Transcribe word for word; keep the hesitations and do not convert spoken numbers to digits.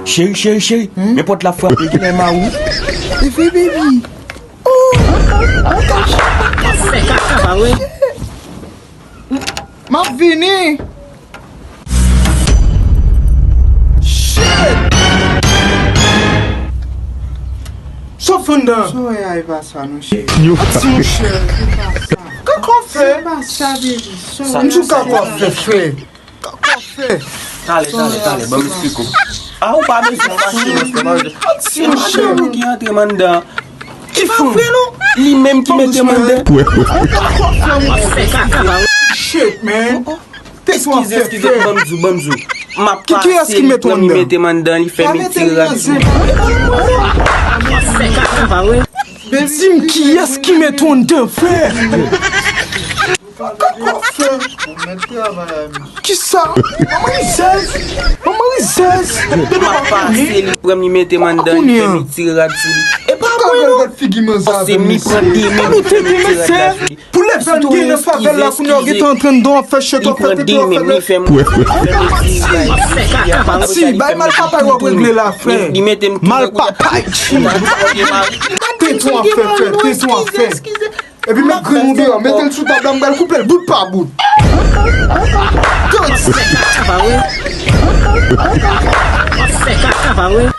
Cheri, cheri, cheri, men pòt la frape, genlè ma ou. Efe, baby. Oh, fè kaka pa wè. M ap vini. Shit! Sòf anndan. Soyay pa sa non cheri. Ati mon chè. Kaka w fè? Se pa sa, baby. Soyay. M di w kaka w fè, frè. Kaka w fè. Talè, talè, talè, ban m eksplike w. A, ou pa bezwen fache, monchè, pa bezwen. Ati mon chè. Ki antre m anndan. Ki fanm? Li menm ki mete m anndan. Shit, man. Eskize, eskize, ban m di w, ban m di w. M ap pase, li pran m, li mete m anndan, li fè m etire rad sou mwen. Di m kiyès ki mete w anndan, frè? Kaka w fè. Kisa? Manman rizèz. Manman rizèz. M ap pase, li pran m, li mete m anndan, li fè m etire rad sou li. E pa mwen non. Se mi pran de men, li fè m etire rad la sou li. Pou lè fè m gen nan favèl la, kounye a w gentan antre anndan, w ap fè chet, w ap fè pepe, w ap fè lè. Ati, bay mal papa yo ap regle la, frè. Mal papa. Tete w ap fè, frè, tete w ap fè. Epi met grenn ou deyò, mete l sou tab la, m pral koupe l bout pa bout. Tande.